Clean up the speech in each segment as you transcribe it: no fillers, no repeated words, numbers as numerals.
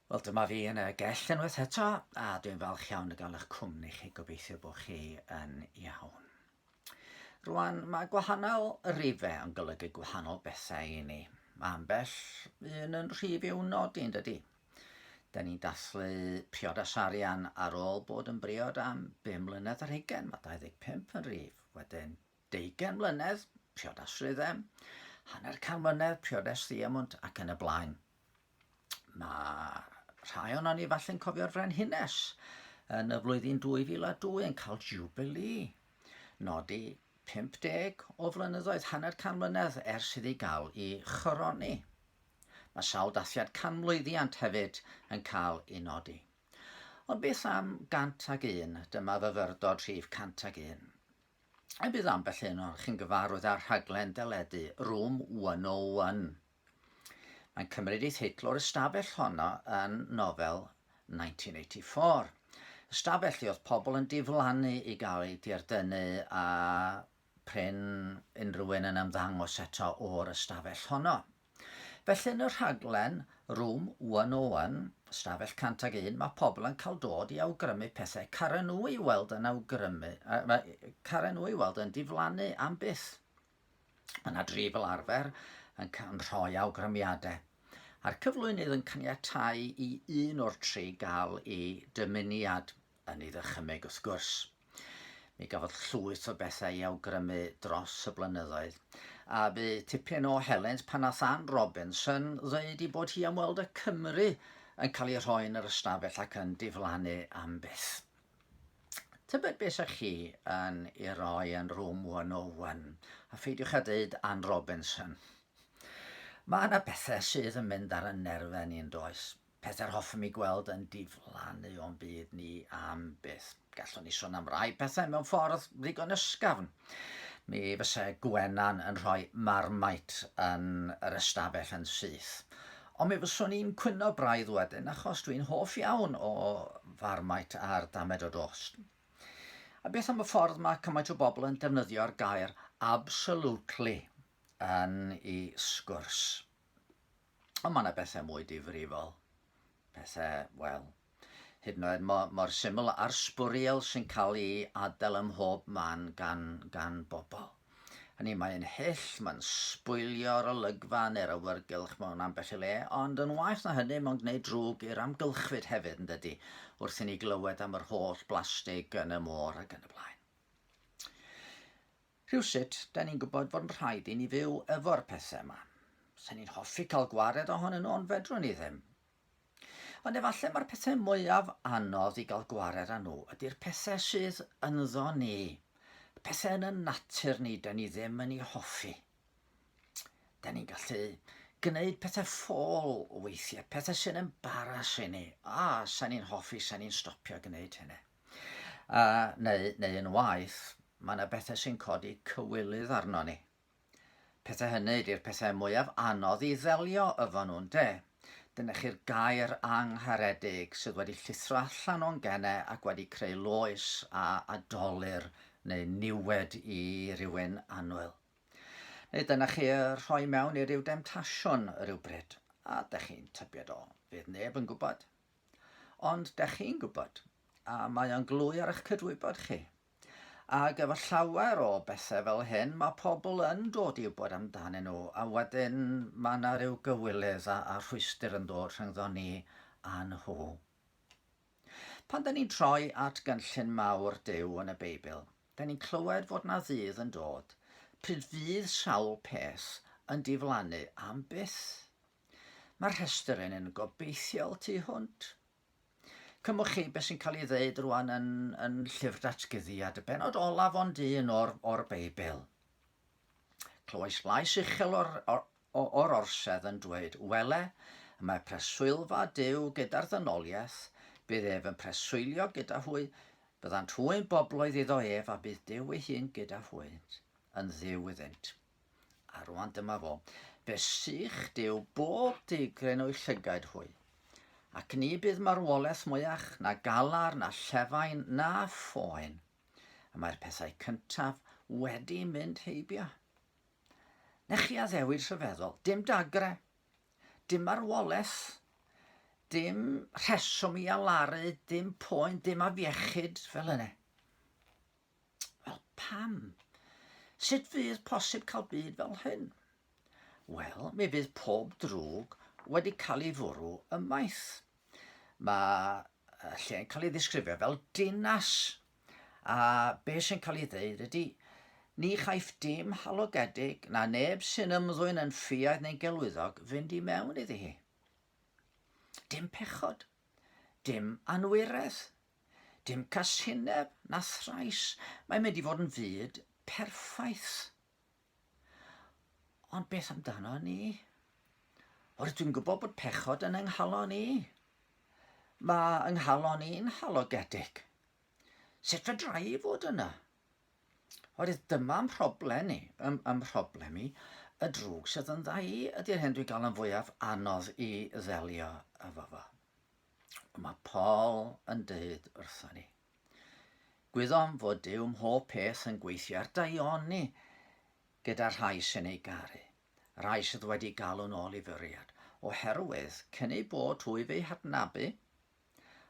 Wel dyma fi yn y gell unwaith eto, a dwi'n falch iawn o gael eich cwmni chi, gobeithio bod chi yn iawn. Rwan, mae gwahanol rifau yn golygu gwahanol bethau i ni. Mae ambell un yn rhif i'w nodi, yn dydy? Da ni'n dathlu priodas arian ar ôl bod yn briod am 5 mlynedd ar hugain, mae 25 yn rhif. Wedyn, deugain mlynedd, priodas ruddem, hanner can mlynedd, priodas ddiemwnt, ac yn y blaen. Mae rhai ohonon ni falle'n cofio'r Frenhines yn y flwyddyn 2002 yn cael Jubilee. Nodi 50 o flynyddoedd, hanner can mlynedd ers iddi gael ei choroni. Mae sawl dathliad canmlwyddiant hefyd yn cael ei nodi. Ond beth am 101? Dyma fyfyrdod rhif 101. A bydd ambell un ohonoch chi'n gyfarwydd â'r rhaglen deledu Room 101. Mae'n cymryd ei theitl o'r ystafell honno yn nofel 1984. Ystafell lle oedd pobl yn diflannu i gael eu dierdynnu a prin unrhyw un yn ymddangos eto o'r ystafell honno. Felly yn y rhaglen Room 101, ystafell 101, mae pobl yn cael dod i awgrymu pethau caren nhw i weld yn awgrymu, caren nhw i weld yn diflannu am byth. Mae yna dri fel arfer yn, yn rhoi awgrymiadau. A'r cyflwynydd yn caniatáu i un o'r tri gael ei dymuniad, yn ei ddychymyg wrth gwrs. Mi gafodd llwyth o bethau i awgrymu dros y blynyddoedd, a bu tipyn o helynt pan nath Ann Robinson ddweud ei bod hi am weld y Cymry yn cael eu rhoi yn yr ystafell ac yn diflannu am byth. Tybed beth sa chi yn ei roi yn Room 101? A pheidiwch â deud Ann Robinson. Mae yna bethau sydd yn mynd ar y nerfau ni yn does? Pethau'r hoffem i gweld yn diflannu o'n byd ni am byth. Gallwn ni sôn am rai pethau mewn ffordd ddigon ysgafn. Mi fysa Gwenan yn rhoi Marmite yn yr ystafell yn syth. Ond mi fyswn i'n cwyno braidd wedyn achos dwi'n hoff iawn o Farmite a'r damed o dost. A beth am y ffordd mae cymaint o bobl yn defnyddio'r gair absolutely yn i sgwrs? Ond mae yna bethau mwy difrifol. Pethau, wel, hyd yn oed mor, mor syml â'r sbwriel sy'n cael ei adael ym mhob man gan, gan bobl. Hynny, mae'n hyll, mae'n sbwylio'r olygfa neu'r awyrgylch mewn ambell i le, ond yn waeth na hynny, mae'n gwneud drwg i'r amgylchfyd hefyd, yn dydy, wrth i ni glywed am yr holl blastig yn y môr ac yn y blaen. Rhywsut, da ni'n gwybod fod yn rhaid i ni fyw efo'r pethau yma. Sen ni'n hoffi cael gwared ohonyn nhw, ond fedrwn ni ddim. Ond efallai mae'r pethau mwyaf anodd i gael gwared â nhw ydy'r pethau sydd ynddo ni. Y pethau yn y natur ni, da ni ddim yn ei hoffi. Da ni'n gallu gwneud pethau ffôl weithiau, pethau sy'n embaras i ni. A, sa'n ni'n hoffi, sa'n ni'n stopio gwneud hynny. Uh, neu, neu yn waeth, mae yna bethau sy'n codi cywilydd arno ni. Pethau hynny ydi'r pethau mwyaf anodd i ddelio efo nhw, ynde? Dyna chi'r gair angharedig sydd wedi llithro allan o'n gene ac wedi creu loes a a dolur neu niwed i rywun annwyl. Neu dyna chi y rhoi mewn i ryw demtasiwn rywbryd, a dych chi'n tybied o, fydd neb yn gwybod. Ond dych chi'n gwybod, a mae o'n glwy ar eich cydwybod chi. Ac efo llawer o bethau fel hyn, mae pobl yn dod i wybod amdanyn nhw, a wedyn mae yna ryw gywilydd a, a rhwystr yn dod rhyngddo ni a nhw. Pan da ni'n troi at gynllun mawr Duw yn y Beibl, da ni'n clywed fod na ddydd yn dod pryd fydd sawl peth yn diflannu am byth. Mae'r rhestr yn un gobeithiol tu hwnt. Cymwch chi beth sy'n cael ei ddeud rwan yn, yn Llyfr Datguddiad, y benod olaf ond un o'r, or Beibl. Clywais lais uchel o'r, or, o'r orsedd yn dweud, Wele, y mae preswylfa Duw gyda'r ddynoliaeth, bydd ef yn preswylio gyda hwy, byddant hwy'n bobloedd iddo ef, a bydd Duw ei hun gyda hwynt, yn Dduw iddynt. A rwan dyma fo. Fe sych Duw bob digryn o'u llygaid hwy. Ac ni bydd marwolaeth mwyach, na galar, na llefain, na phoen. Y mae'r pethau cyntaf wedi mynd heibio. Na chi addewid rhyfeddol, dim dagre, dim marwolaeth. Dim rheswm i alaru, dim poen, dim afiechyd fel yna. Wel, pam? Sut fydd posib cael byd fel hyn? Wel, mi fydd pob drwg wedi cael ei fwrw ymaith. Mae lle'n cael ei ddisgrifio fel dinas. A be sy'n cael ei ddeud ydy, ni chaiff dim halogedig na neb sy'n ymddwyn yn ffiaidd neu'n gelwyddog fynd i mewn iddi hi. Dim pechod, dim anwiredd, Dim casineb na thrais. Mae'n mynd i fod yn fyd perffaith. Ond beth amdano ni? Oherwydd dwi'n gwybod bod pechod yn yng nghalon i. Mae yng nghalon i'n halogedig. Sut fedra i fod yna? Oherwydd dyma mhroblem i, ym, ym mhroblem i, y drwg sydd yn dda i ydy'r hyn dwi'n gael yn fwyaf anodd i ddelio efo fo. Mae Paul yn dweud wrthon ni. Gwyddom fod Duw mhob peth yn gweithio ar daioni gyda'r rhai sy'n ei garu, rhai sydd wedi galw'n ôl i fwriad, oherwydd cyn eu bod hwy fe'i hadnabu,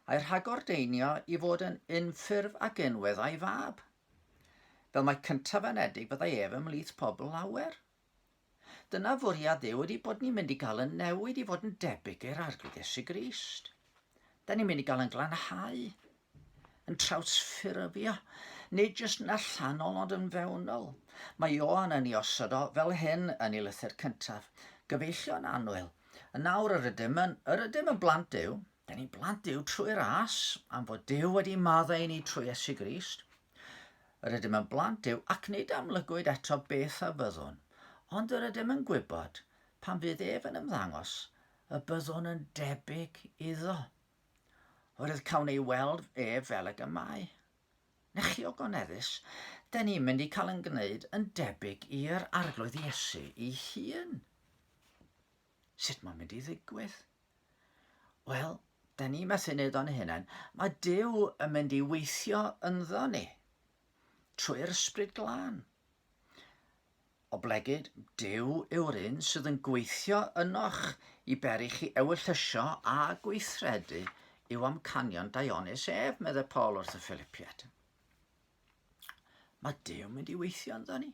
a'i rhagordeinio i fod yn unffurf ac unwedd a'i fab, fel mai cyntaf anedig fyddai ef ymhlith pobl lawer. Dyna fwriad Duw ydy bod ni'n mynd i gael yn newid i fod yn debyg i'r Arglwydd Iesu Grist. Da ni'n mynd i gael yn glanhau, yn trawsffurfio, nid jyst yn allanol ond yn fewnol. Mae Ioan yn ei osod o fel hyn yn ei lythyr cyntaf. Gyfeillion annwyl, yn nawr yr ydym yn, yr ydym yn blant Duw, da ni'n blant Duw trwy ras, am fod Duw wedi maddau i ni trwy Iesu Grist. Yr ydym yn blant Duw, ac nid amlygwyd eto beth a fyddwn, ond yr ydym yn gwybod, pan fydd ef yn ymddangos, y byddwn yn debyg iddo. Oherwydd cawn ei weld ef fel ag y mae. Na chi ogoneddus, da ni'n mynd i cael yn gwneud yn debyg i'r Arglwydd Iesu ei hun. Sut mae'n mynd i ddigwydd? Wel, da ni methu wneud o'n hunain. Mae Duw yn mynd i weithio ynddo ni trwy'r Ysbryd Glân. Oblegid, Duw yw'r un sydd yn gweithio ynoch i beri chi ewyllysio a gweithredu i'w amcanion daionus ef, meddai Paul wrth y Philipiaid. Mae Duw yn mynd i weithio ynddo ni.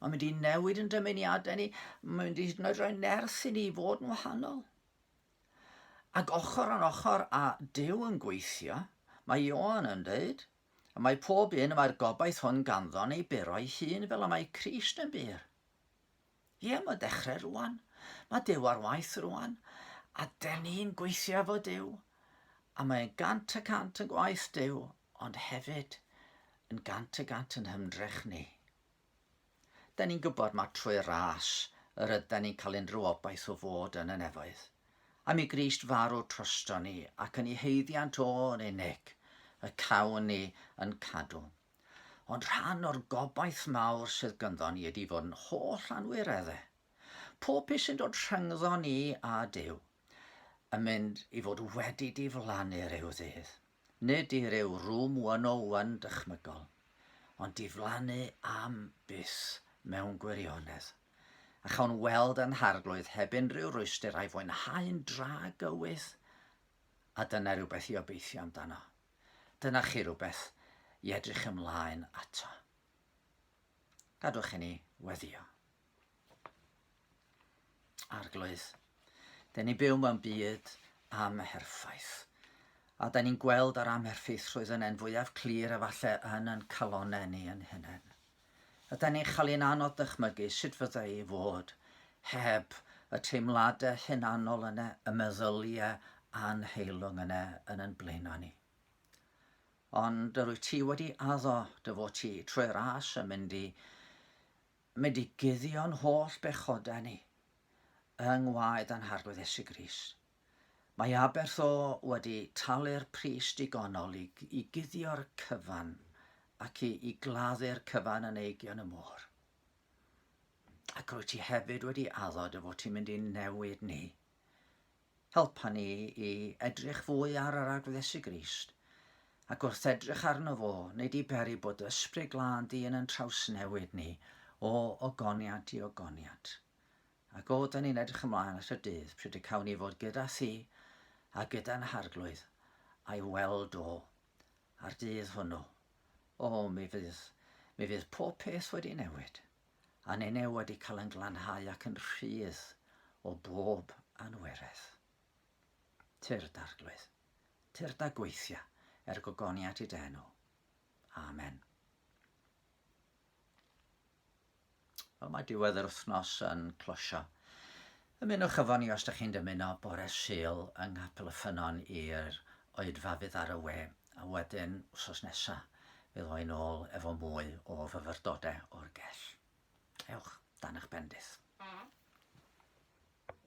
Mae'n mynd i newid yn dymuniadau ni. Mae'n mynd i hyd yn oed rhoi nerth i ni i fod yn wahanol. Ac ochr yn ochr â Duw yn gweithio, mae Ioan yn dweud, y mae pob un y mae'r gobaith hwn ganddo yn ei buro ei hun fel y mae Crist yn bur. Ie, mae'n dechrau rwan. Mae Duw ar waith rwan. A dyn ni'n gweithio efo Duw. A mae'n 100% yn gwaith Duw, ond hefyd yn 100% yn hymdrech ni. Da ni'n gwybod mae trwy ras yr ydan ni'n cael unrhyw obaith o fod yn y nefoedd. Am i Grist farw drosto ni ac yn ei haeddiant o'n unig y cawn ni yn cadw. Ond rhan o'r gobaith mawr sydd gynddo ni ydy fod yn holl anwireddau. Pob peth sy'n dod rhyngddo ni a Duw yn mynd i fod wedi diflannu rhyw ddydd. Nid i ryw room 101 dychmygol, ond diflannu am byth mewn gwirionedd. A chawn weld yn Harglwydd heb unrhyw rwystr a'i fwynhau'n dragywydd. A dyna rhywbeth i obeithio amdano. Dyna chi rywbeth i edrych ymlaen ato. Gadwch i ni weddio. Arglwydd, dyn ni'n byw mewn byd amherffaith. A da ni'n gweld yr amherffeithrwydd yna'n fwyaf clir efallai yn yn calonau ni yn hunain. A da ni'n chael ein anodd dychmygu sut fyddai i fod heb y teimladau hunanol yna, y meddyliau anheilwng yna yn yn blaenau ni. Ond yr wyt ti wedi addo dy fod ti trwy ras yn mynd i mynd i guddio'n holl bechodau ni yng ngwaed a'n Harglwydd Iesu Grist. Mae aberth o wedi talu'r pris digonol i, i guddio'r cyfan ac i, i gladdu'r cyfan yn eigion y môr. Ac rwyt ti hefyd wedi addo dy fod ti'n mynd i newid ni. Helpa ni i edrych fwy ar yr Arglwydd Iesu Grist, ac wrth edrych arno fo, wneud i beri bod dy Ysbryd Glân di yn yn trawsnewid ni o ogoniant i ogoniant. Ac o, da ni'n edrych ymlaen at y dydd pryd y cawn ni fod gyda thi a gyda'n Harglwydd, a'i weld o a'r dydd hwnnw. O, mi fydd, mi fydd pob peth wedi newid, a ninne wedi cael yn glanhau ac yn rhydd o bob anwiredd. Tyrd, Arglwydd, tyrd a gweithia er gogoniant i dy enw. Amen. Wel, mae diwedd yr wythnos yn closio. Ymunwch efo ni os ydych chi'n dymuno bore Sul yng Nghapel y Ffynnon i'r oedfa fydd ar y we, a wedyn wsos nesa fydd o'i nôl efo mwy o fyfyrdodau o'r gell. Ewch dan eich bendith.